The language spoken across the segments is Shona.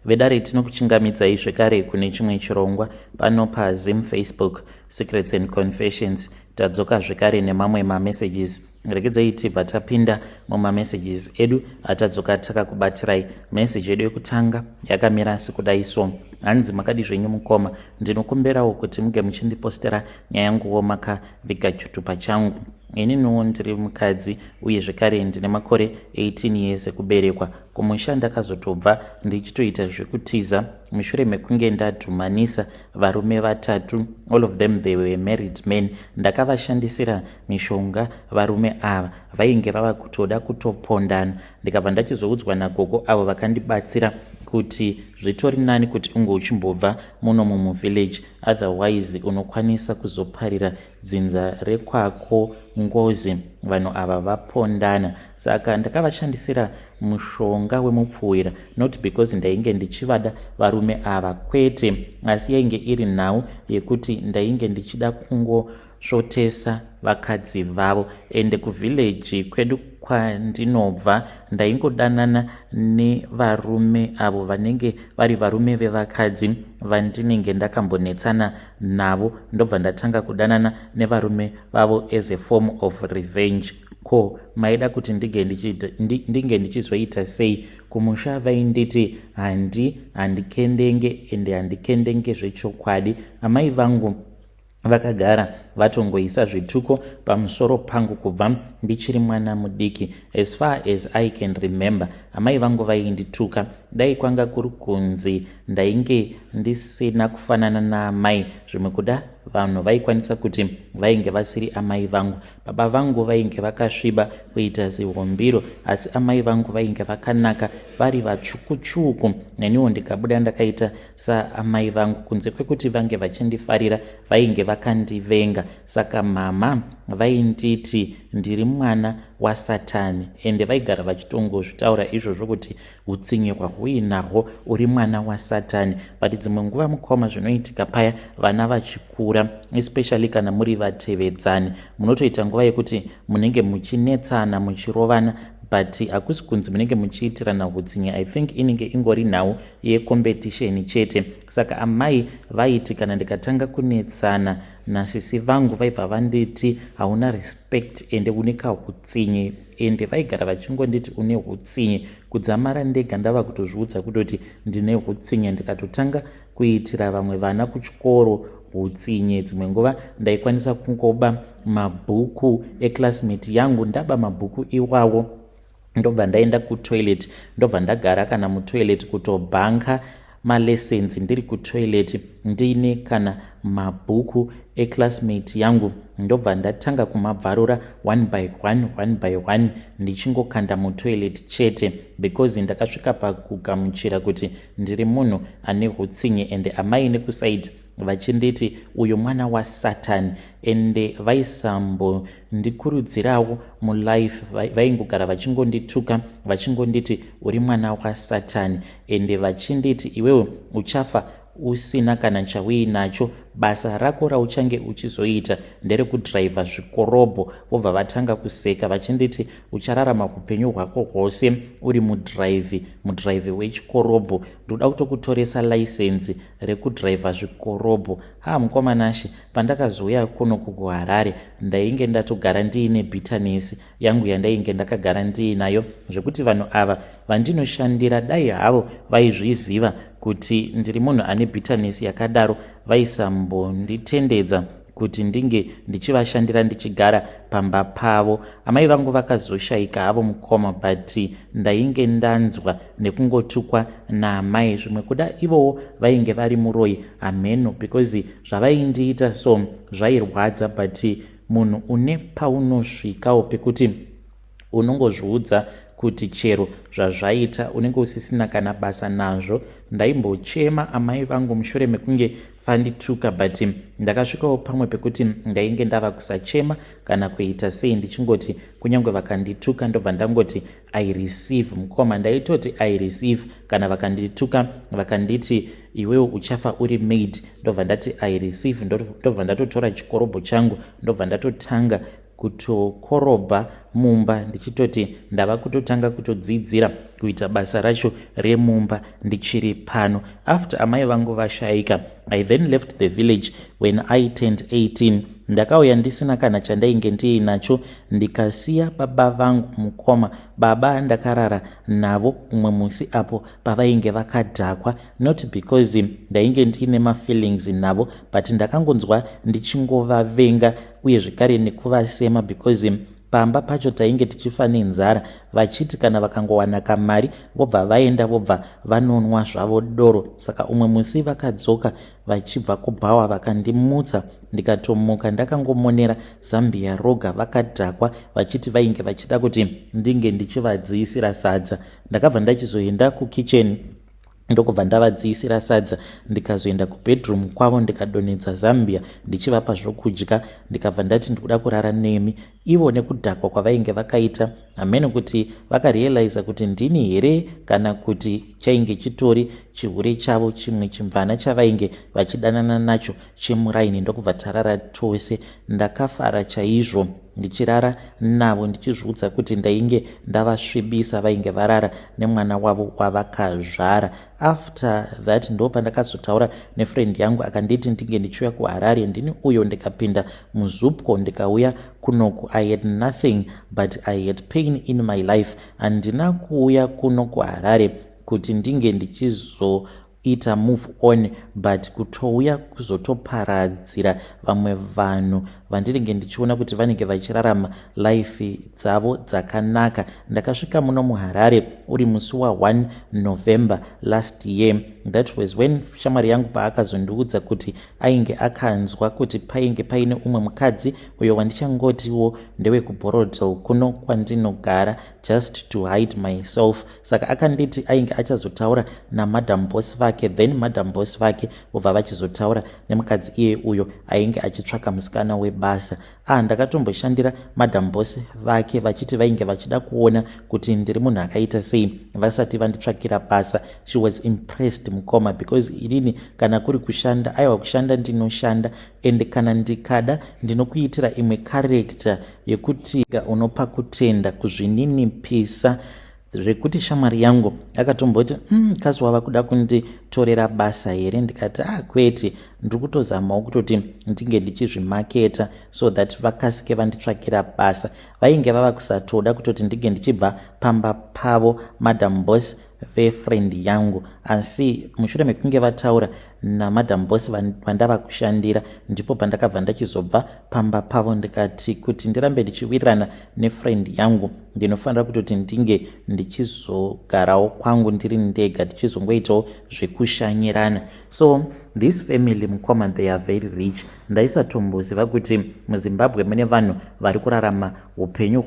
Vedare, tinokuchingamidzai zvekare kune chimwe chirongwa pano paZim Facebook Secrets and Confessions. Tadzoka zvekare nemamwe mamessages. Regedzai tibva tapinda mumamessages edu atadzoka takakubatirai. Message yedu yekutanga yakamira sekudai so: hanzi, "Makadi zvenyu mukoma? Ndinokumbirawo kuti muge muchindipostera nyaya yanguwo makaviga chitupa changu. Ininiwo ndiri mukadzi uye zvekare ndine makore 18 years ekuberekwa. Kumusha ndakazotobva ndichitoita zvekutiza mushure mekunge ndadhumanisa varume vatatu. All of them, they were married men. Ndakavashandisira mishonga varume ava, vainge vava kutoda kutopondana. Ndikabva ndachizoudzwa nagogo avo vakandibatsira kuti zvitori nani kuti unge uchimbobva muno mumuvillage, otherwise unokwanisa kuzoparira dzinza rekwako ngozi vanhu ava vapondana. Saka ndakavashandisira mushonga wemupfuwira, not because ndainge ndichivada varume ava, kwete, asi yainge iri nhau yekuti ndainge ndichida kungosvotesa vakadzi vavo. Ende kuvhileji kwedu kwandinobva ndaingodanana nevarume avo vanenge vari varume vevakadzi vandinenge ndakambonetsana navo, ndobva ndatanga kudanana nevarume vavo as a form of revenge. Ko maida kuti ndinge ndichizoita sei? Kumusha vainditi handikendenge, ende handikendenge zvechokwadi. Amai vangu vakagara vatongoisa zvituko pamusoro pangu kubva ndichiri mwana mudiki. As far as I can remember, amai vangu vaindituka. Dai kwanga kuri kunzi ndainge ndisina kufanana naamai, zvimwe kuda vanhu vaikwanisa kuti vainge vasiri amai vangu. Baba vangu vainge vakasviba kuita zihombiro, asi amai vangu vainge vakanaka, vari vatsvukutsvuku. Neniwo ndikabuda ndakaita saamai vangu. Kunze kwekuti vange vachindifarira, vainge vakandivenga. Saka mama vainditi ndiri mwana wasatani, ende vaigara vachitongozvitaura izvozvo kuti utsinye hwahuinahwo, uri mwana wasatani." But dzimwe nguva mukoma, zvinoitika paya vana vachikura, especially kana muri vatevedzani, munotoita nguva yekuti munenge muchinetsana, muchirovana, but hakusi kunzi munenge muchiitirana utsinye. I think inenge ingori nhau yecompetition chete. Saka amai vaiti kana ndikatanga kunetsana nasisi vangu, vaibva vanditi hauna respect ende une kautsinye, ende vaigara vachingonditi une utsinye. Kudzamara ndega ndava kutozviudza kutoti ndine utsinye, ndikatotanga kuitira vamwe vana kuchikoro utsinye. Dzimwe nguva ndaikwanisa kungoba mabhuku eclassmate yangu. Ndaba mabhuku iwawo, ndobva ndaenda kutoilet, ndobva ndagara kana mutoilet kutobhanka malessons ndiri kutoilet, ndiine kana mabhuku eclassmate yangu, ndobva ndatanga kumabvarura one by one, one by one, ndichingokanda mutoilet chete, because ndakasvika pakugamuchira kuti ndiri munhu ane utsinye. Ende amai nekusaidi vachinditi uyu mwana wasatani, ende vaisambondikurudzirawo mulife. Vaingogara vachingondituka, vachingonditi uri mwana wasatani, ende vachinditi iwewe uchafa usina kana chauinacho. Basa rako rauchange uchizoita nderekudhiraivha zvikorobho." Vobva vatanga kuseka vachinditi, "Uchararama upenyu hwako hwose uri mudhiraivhi, mudhiraivhi wechikorobho. Ndoda kutokutoresa license rekudhiraivha zvikorobho." Ha, mukomanashe, pandakazouya kuno kuHarare, ndainge ndatogara ndiine bitterness yangu yandainge ndakagara ndiinayo, zvekuti vanhu ava vandinoshandira, dai havo vaizviziva kuti ndiri munhu ane bitterness yakadaro, vaisambonditendedza kuti ndinge ndichivashandira ndichigara pamba pavo. Amai vangu vakazoshayika havo mukoma, but ndainge ndanzwa nekungotukwa naamai. Zvimwe kuda ivowo vainge vari muroi, hameno, because zvavaindiita so zvairwadza. But munhu une paunosvikawo pekuti unongozviudza kuti chero zvazvaita, unenge usisina kana basa nazvo. Ndaimbochema amai vangu mushure mekunge vandituka, but ndakasvikawo pamwe pekuti ndainge ndava kusachema kana kuita sei, ndichingoti kunyange vakandituka, ndobva ndangoti I receive. Mukoma, ndaitoti I receive. Kana vakandituka vakanditi iwewo uchafa uri maid, ndobva ndati I receive, ndobva ndatotora chikorobho changu, ndobva ndatotanga. Kutokorobha mumba ndichitoti ndava kutotanga kutodzidzira kuita basa racho remumba ndichiri pano. After amai vangu vashaika, I then left the village when I turned 18. Ndakauya ndisina kana chandainge ndiinacho, ndikasiya baba vangu. Mukoma, baba ndakarara navo umwe musi apo pavainge vakadhakwa, not because ndainge ndiine mafeelings navo, but ndakangonzwa ndichingovavenga uye zvekare nekuvasema, because pamba pacho tainge tichifa nenzara, vachiti kana vakangowana kamari vobva vaenda, vobva vanonwa zvavo doro. Saka umwe musi vakadzoka vachibva kubhawa, vakandimutsa, ndikatomuka ndakangomonera zambia roga, vakadhakwa, vachiti vainge vachida kuti ndinge ndichivadziisira sadza. Ndakabva ndachizoenda kukicheni, ndokubva ndavadziisira sadza, ndikazoenda kubedroom kwavo, ndikadonhedza zambia ndichivapa zvokudya, ndikabva ndati ndikuda kurara nemi. Ivo nekudhakwa kwavainge vakaita, hamene kuti vakarealiza kuti ndini here kana kuti chainge chitori chihure chavo, chimwe chimvana chavainge vachidanana nacho chemuraini, ndokubva tarara tose. Ndakafara chaizvo ndichirara navo, ndichizviudza kuti ndainge ndavasvibisa, vainge varara nemwana wavo wavakazvara. After that ndo pandakazotaura nefriend yangu, akanditi ndinge ndichiuya kuHarare. Ndini uyo ndikapinda muZUPCO, ndikauya kunoku. I had nothing, but I had pain in my life. Handina kuuya kuno kuHarare kuti ndinge ndichizoita move on, but kutouya kuzotoparadzira vamwe vanhu vandinenge ndichiona kuti vanenge vachirarama life dzavo dzakanaka. Ndakasvika muno muHarare uri musi wa1 November last year. That was when shamwari yangu paakazondiudza kuti ainge akanzwa kuti painge paine umwe mukadzi uyo wandichangotiwo ndewekuBorrowdale kuno kwandinogara, just to hide myself. Saka akanditi ainge achazotaura namadam boss vake, then madam boss vake vobva vachizotaura nemukadzi iye uyo ainge achitsvaka musikana webasa. Ah, ndakatomboshandira madam boss vake, vachiti vainge vachida kuona kuti ndiri munhu akaita sei vasati vanditsvakira basa. She was impressed, mukoma, because inini kana kuri kushanda, aiwa, kushanda ndinoshanda, and kana ndikada ndinokuitira imwe character yekuti unopa kutenda, kuzvininipisa, zvekuti shamwari yangu akatomboti, kasi wava kuda kunditorera basa here?" Ndikati, "Ah, kwete, ndiri kutozamawo kutoti ndinge ndichizvimaketa so that vakasike vanditsvakira basa." Vainge vava kusatoda kutoti ndinge ndichibva pamba pavo, madam boss vefriend yangu. Asi mushure mekunge vataura namadam boss vandava kushandira, ndipo pandakabva ndachizobva pamba pavo. Ndikati kuti ndirambe ndichiwirirana nefriend yangu, ndinofanira kutoti ndinge ndichizogarawo kwangu ndiri ndega, tichizongoitawo zvekushanyirana. So this family, mukoma, they are very rich. Ndaisatomboziva kuti muZimbabwe mune vanhu vari kurarama upenyu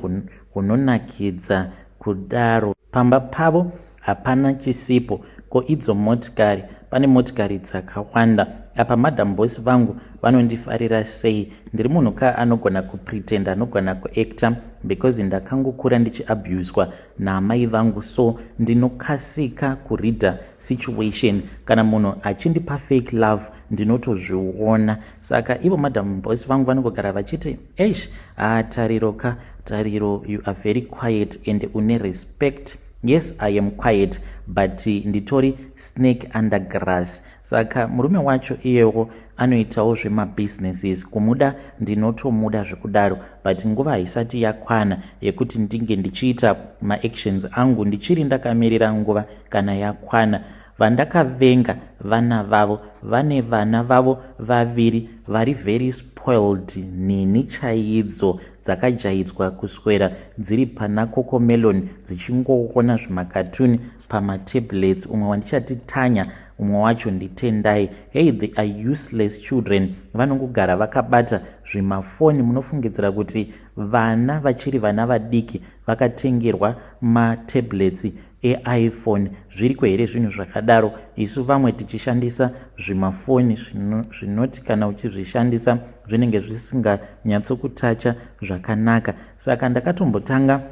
hunonakidza kudaro. Pamba pavo hapana chisipo. Ko idzo motikari, pane motikari dzakawanda apa. Madam boss vangu vanondifarira sei. Ndiri munhu ka anogona kupretenda, anogona kuacta, because ndakangokura ndichiabuswa naamai vangu, so ndinokasika kureada situation. Kana munhu achindipa fake love, ndinotozviona. Saka ivo madam boss vangu vanongogara vachiti, "Eish, ah, Tariro ka, Tariro, you are very quiet and une respect." Yes, I am quiet, but nditori snake under grass. Saka murume wacho iyewo anoitawo zvemabusinesses. Kumuda ndinotomuda zvekudaro, but nguva haisati yakwana yekuti ndinge ndichiita maactions angu. Ndichiri ndakamirira nguva kana yakwana. Vandakavenga vana vavo. Vane vana vavo vaviri vari very spoiled, nini chaidzo dzakajaidzwa kuswera dziri pana Cocomelon, dzichingoona zvimakatuni pamatablets. Umwe wandichati Tanya, umwe wacho ndiTendai. Hey, they are useless children. Vanongogara vakabata zvimafoni. Munofungidzira kuti vana vachiri vana vadiki vakatengerwa matablets eiPhone? Zviriko here zvinhu zvakadaro? Isu vamwe tichishandisa zvimafoni zvinoti kana uchizvishandisa zvinenge zvisinganyatsokutacha zvakanaka. Saka ndakatombotanga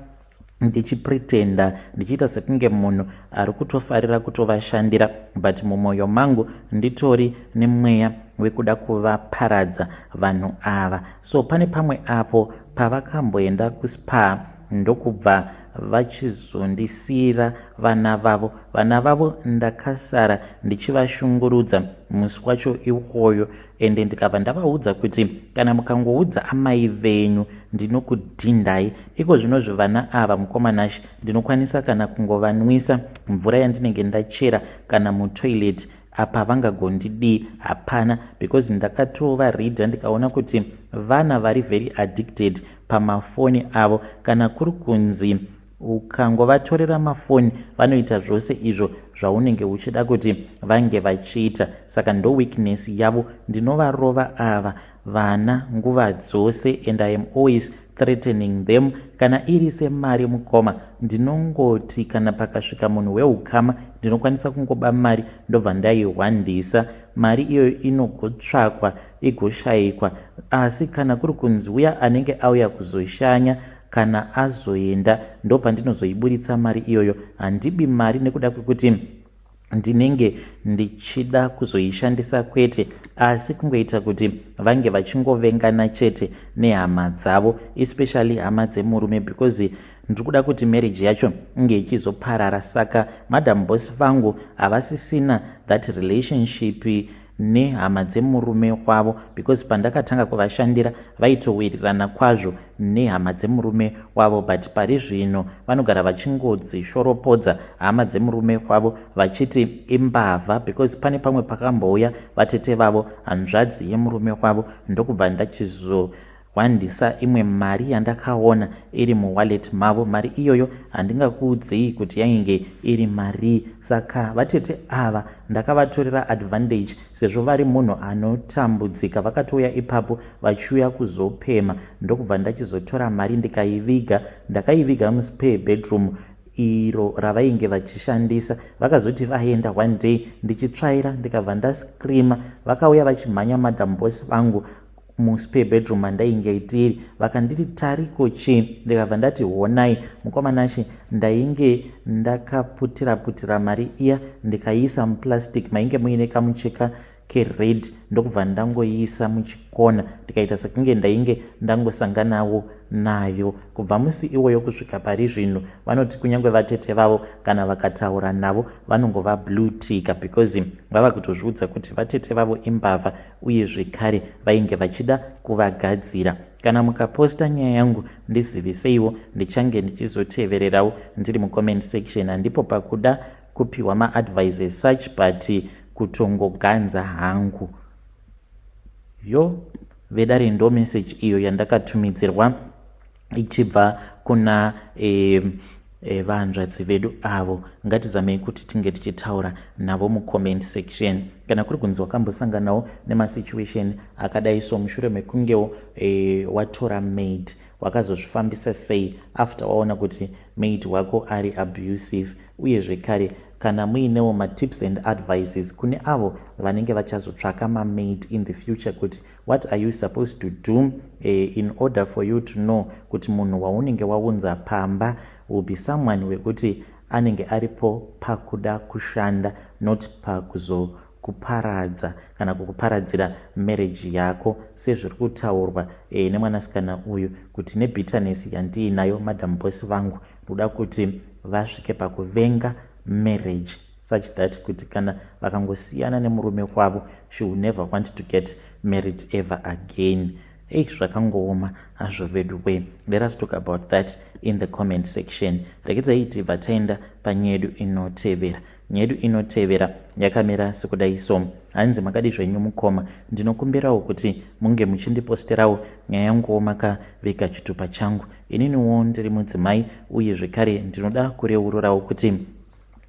ndichipretenda, ndichiita sekunge munhu ari kutofarira kutovashandira, but mumwoyo mangu nditori nemweya. wekuda kuvaparadza vanhu ava. So pane pamwe apo pavakamboenda kuspa ndokubva vachizondisiira vana vavo. Vana vavo ndakasara ndichivashungurudza musi wacho iwoyo ende ndikabva ndavaudza kuti kana mukangoudza amai venyu ndinokudhindai. Iko zvinozvi vana ava mukoma Nash ndinokwanisa kana kungovanwisa mvura yandinenge ndachera kana mutoilet apa vangagondidii hapana because ndakatovareader ndikaona kuti vana vari very addicted pamafoni avo. Kana kuri kunzi ukangovatorera mafoni vanoita zvose izvo zvaunenge uchida kuti vange vachiita, saka ndo weakness yavo. Ndinovarova ava vana nguva dzose and I am always threatening them. Kana iri semari mukoma, ndinongoti kana pakasvika munhu weukama ndinokwanisa kungoba mari ndobva ndaihwandisa. Mari iyoyo inogotsvakwa igoshayikwa, asi kana kuri kunzi uya anenge auya kuzoshanya kana azoenda ndopandinozoiburitsa mari iyoyo. Handibi mari nekuda kwekuti ndinenge ndichida kuzoishandisa kwete, asi kungoita kuti vange vachingovengana chete nehama dzavo, especially hama dzemurume, because ndiri kuda kuti marriage yacho inge ichizoparara. Saka Madam Boss vangu havasisina that relationship nehama dzemurume wavo, because pandakatanga kuvashandira vaitowirirana kwazvo nehama dzemurume wavo, but pari zvino vanogara vachingodzishoropodza hama dzemurume wavo vachiti imbavha, because pane pamwe pakambouya vatete vavo, hanzvadzi yemurume wavo, ndokubva ndachizohwandisa imwe mari yandakaona iri muwallet mavo. Mari iyoyo handingakuudzei kuti yainge iri marii. Saka vatete ava ndakavatorera advantage sezvo vari munhu anotambudzika. Vakatouya ipapo vachiuya kuzopema, ndokubva ndachizotora mari ndikaiviga. Ndakaiviga muspare bedroom iro ravainge vachishandisa. Vakazoti vaenda, one day ndichitsvaira ndikabva ndascreama. Vakauya vachimhanya Madam Boss vangu muspare bedroom mandainge tiri, vakanditi, "Tariko chii?" Ndikabva ndati, "Honai mukoma Nashe, ndainge ndakaputira putira mari iya ndikaiisa muplastic mainge muine kamucheka kered, ndokubva ndangoiisa muchikona ndikaita sekunge ndainge ndangosanganawo nayo." Kubva musi iwoyo kusvika pari zvino, vanoti kunyange vatete vavo kana vakataura navo vanongova blue ticka, because vava kutozviudza kuti vatete vavo imbavha uye zvekare vainge vachida kuvagadzira. Kana mukaposta nyaya yangu ndiziviseiwo, ndichange ndichizotevererawo ndiri mucomment section. Handipo pakuda kupiwa maadvices such, but kutongoganza hangu yo. Vedare, ndo message iyo yandakatumidzirwa ichibva kuna vanzvadzi vedu avo. Ngatizamei kuti tinge tichitaura navo mucomment section. Kana kuri kunzi wakambosanganawo nemasituation akadai so, mushure mekungewo watora maid, wakazozvifambisa sei after waona kuti maid wako ari abusive? Uye zvekare kana muinewo matips and advices kune avo vanenge vachazotsvaka mamaid in the future, kuti what are you supposed to do in order for you to know kuti munhu waunenge waunza pamba will be someone wekuti anenge aripo pakuda kushanda, not pakuzokuparadza kana kukuparadzira marriage yako, sezviri kutaurwa nemwanasikana uyu kuti nebitterness yandiinayo Madam Boss vangu, ndoda kuti vasvike pakuvenga marriage such that kuti kana vakangosiyana nemurume wavo she will never want to get married ever again. Ei, zvakangooma hazvo vedu we. Let us talk about that in the comment section. Rekedzai tibva taenda panyaya yedu inotevera. Nyaya yedu inotevera yakamira sekudai so. Hanzi, "Makadi zvenyu mukoma? Ndinokumbirawo kuti munge muchindiposterawo nyaya yanguwo makavika chitupa changu. Ininiwo ndiri mudzimai uye zvekare ndinoda kureururawo kuti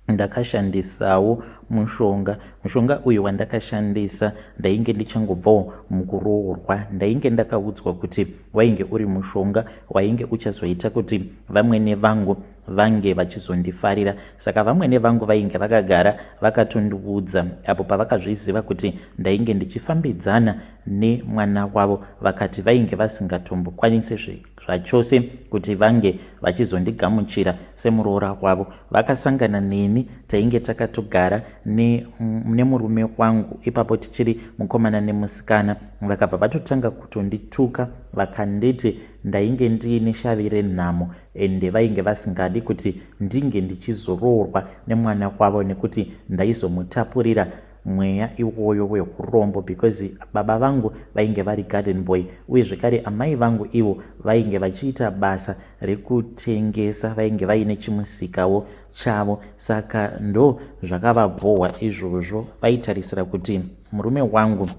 ndakashandisawo mushonga. Mushonga uyu wandakashandisa ndainge ndichangobvawo mukuroorwa. Ndainge ndakaudzwa kuti wainge uri mushonga wainge uchazoita kuti vamwene vangu vange vachizondifarira. Saka vamwene vangu vainge vakagara vakatondiudza apo pavakazviziva kuti ndainge ndichifambidzana nemwana wavo, vakati vainge vasingatombokwanise zvachose kuti vange vachizondigamuchira semuroora wavo. Vakasangana neni tainge takatogara nemurume ne wangu ipapo tichiri mukomana nemusikana, vakabva vatotanga kutondituka vakanditi ndainge ndiine shavi renhamo ende vainge vasingadi kuti ndinge ndichizoroorwa nemwana wavo nekuti ndaizomutapurira mweya iwoyo wehurombo because baba vangu vainge vari garden boy uye zvekare amai vangu ivo vainge vachiita basa rekutengesa, vainge vaine chimusikawo chavo. Saka ndo zvakavabhohwa izvozvo, vaitarisira kuti murume wangu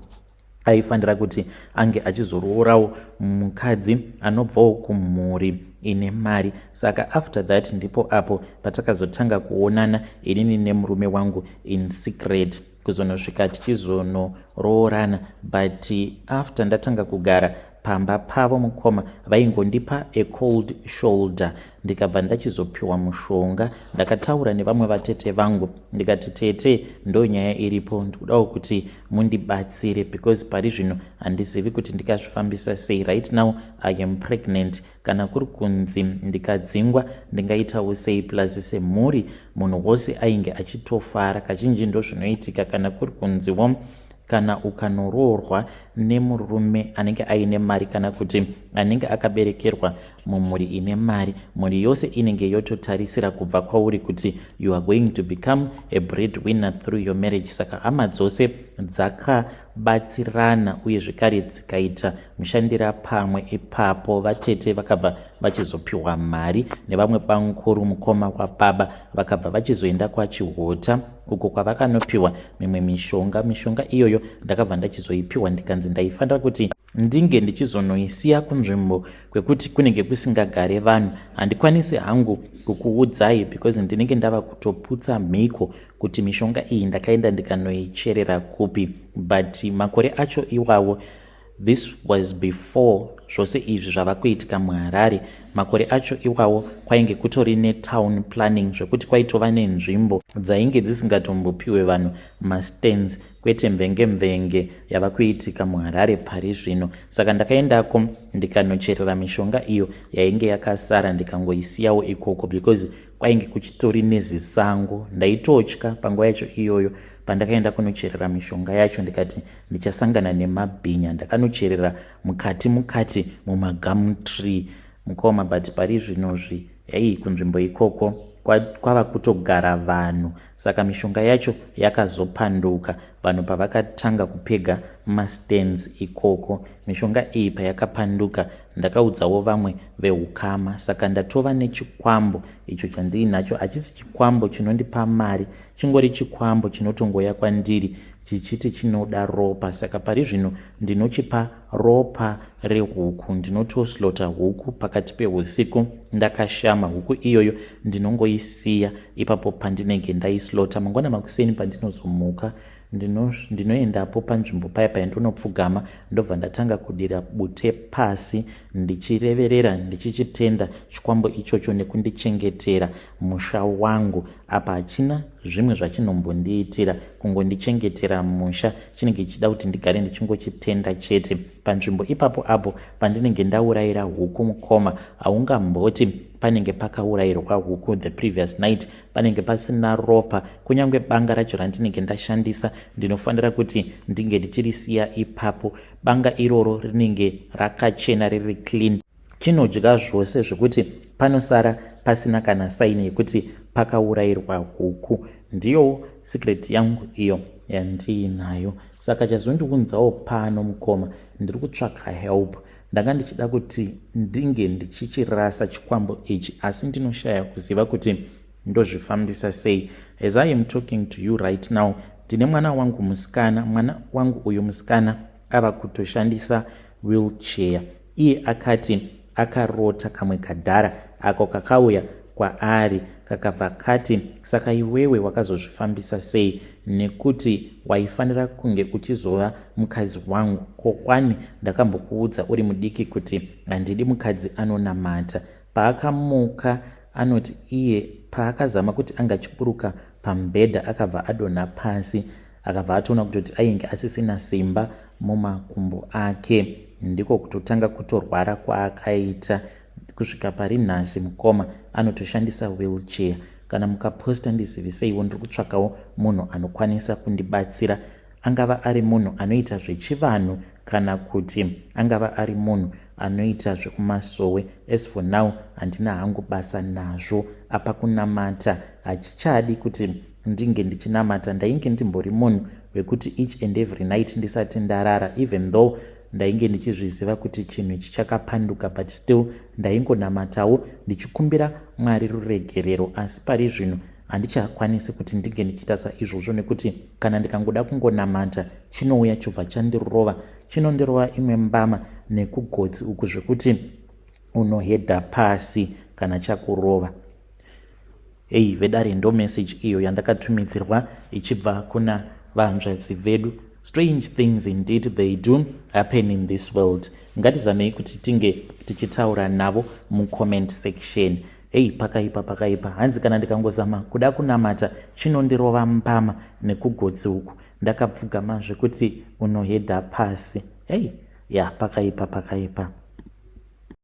aifanira kuti ange achizoroorawo mukadzi anobvawo kumhuri ine mari. Saka after that ndipo apo patakazotanga kuonana inini nemurume wangu in secret kuzonosvika tichizonoroorana. But after ndatanga kugara pamba pavo mukoma, vaingondipa a cold shoulder. Ndikabva ndachizopiwa mushonga. Ndakataura nevamwe vatete vangu ndikati, "Tete, ndo nyaya iripo, ndikudawo kuti mundibatsire because pari zvino handizivi kuti ndikazvifambisa sei. Right now I am pregnant. Kana kuri kunzi ndikadzingwa, ndingaitawo sei? Plus semhuri munhu wose ainge achitofara." Kazhinji ndo zvinoitika kana kuri kunziwo kana ukanoroorwa nemurume anenge aine mari kana kuti anenge akaberekerwa mumhuri ine mari, mhuri yose inenge yototarisira kubva kwauri kuti you are going to become a bread winner through your marriage. Saka hama dzose dzakabatsirana uye zvekare dzikaita mushandira pamwe ipapo. Vatete vakabva vachizopiwa mari nevamwe bamukuru, mukoma wababa, vakabva vachizoenda kwaChihota uko kwavakanopiwa mimwe mishonga. Mishonga iyoyo ndakabva ndachizoipiwa, ndikanzi ndaifanira kuti ndinge ndichizonoisiya kunzvimbo kwekuti kunenge kusingagare vanhu. Handikwanisi hangu kukuudzai because ndinenge ndava kutoputsa mhiko kuti mishonga iyi ndakaenda ndikanoicherera kupi. But makore acho iwawo, this was before zvose izvi zvava kuitika muHarare, makore acho iwawo kwainge kutori netown planning, zvekuti kwaitova nenzvimbo dzainge dzisingatombopiwe vanhu mastands, kwete mvenge mvenge yava kuitika muHarare pari zvino. Saka ndakaendako ndikanocherera mishonga iyo yainge yakasara, ndikangoisiyawo ikoko because kwainge kuchitori nezisango. Ndaitotya panguva yacho iyoyo pandakaenda kunocherera mishonga yacho, ndikati ndichasangana nemabhinya. Ndakanocherera mukati mukati mumagum tree, mukoma. But pari zvinozvi, hei, kunzvimbo ikoko kwava kutogara vanhu. Saka mishonga yacho yakazopanduka vanhu pavakatanga kupega mastands ikoko. Mishonga iyi payakapanduka, ndakaudzawo vamwe veukama. Saka ndatova nechikwambo icho chandiinacho. Hachisi chikwambo chinondipa mari, chingori chikwambo chinotongoya kwandiri chichiti chinoda ropa. Saka pari zvino ndinochipa ropa rehuku. Ndinotoslaughter huku pakati peusiku ndakashama. Huku iyoyo ndinongoisiya ipapo pandinenge ndaislaughter. Mangwana makuseni pandinozomuka, ndinoendapo panzvimbo paya paya, ndinopfugama, ndobva ndatanga kudira bute pasi ndichireverera, ndichichitenda chikwambo ichocho nekundichengetera musha wangu. Apa hachina zvimwe zvachinombondiitira, kungondichengetera musha. Chinenge chichida kuti ndigare ndichingochitenda chete. Panzvimbo ipapo apo pandinenge ndaurayira huku, mukoma, haungamboti panenge pakaurayirwa huku the previous night. Panenge pasina ropa. Kunyange banga racho randinenge ndashandisa, ndinofanira kuti ndinge ndichirisiya ipapo. Banga iroro rinenge rakachena, riri clean. Chinodya zvose zvekuti panosara pasina kana sign yekuti pakaurayirwa huku. Ndiyo secret yangu iyo yandiinayo. Saka chazondiunzawo pano, mukoma, ndiri kutsvaka help. Ndanga ndichida kuti ndinge ndichichirasa chikwambo ichi, asi ndinoshaya kuziva kuti ndozvifambisa sei. As I am talking to you right now, ndine mwana wangu musikana. Mwana wangu uyu musikana ava kutoshandisa wheelchair. Iye akati akarota kamwe kadhara ako kakauya kwaari, kakabva kati, "Saka iwewe wakazozvifambisa sei, nekuti waifanira kunge uchizova mukadzi wangu? Kokwani ndakambokuudza uri mudiki kuti handidi mukadzi anonamata." Paakamuka Anoti iye paakazama kuti angachiburuka pamubhedha akabva adonha pasi, akabva atoona kutoti ainge asisina simba mumakumbo ake. Ndiko kutotanga kutorwara kwaakaita kusvika pari nhasi. Mukoma anotoshandisa wheelchair. Kana mukaposta ndiziviseiwo, ndiri kutsvakawo munhu anokwanisa kundibatsira, angava ari munhu anoita zvechivanhu kana kuti angava ari munhu anoita zvekumasowe. As for now handina hangu basa nazvo. Apa kunamata hachichadi kuti ndinge ndichinamata. Ndainge ndimbori munhu wekuti each and every night ndisati ndarara, even though ndainge ndichizviziva kuti chinhu ichi chakapanduka, but still ndaingonamatawo ndichikumbira Mwari ruregerero. Asi pari zvino handichakwanisi kuti ndinge ndichiita saizvozvo, nekuti kana ndikangoda kungonamata chinouya chobva chandirova. Chinondirova imwe mbama nekugotsi uku zvekuti unohedha pasi kana chakurova. Hei vedare, ndo message iyo yandakatumidzirwa ichibva kuna vanzvadzi vedu. Strange things indeed, they do happen in this world. Ngatizamei kuti tinge tichitaura navo mucomment section. Hei, pakaipa, pakaipa. Hanzi kana ndikangozama kuda kunamata chinondirova mbama nekugotsi uku ndakapfugama zvekuti unohedha pasi. Hei ya, pakaipa, pakaipa.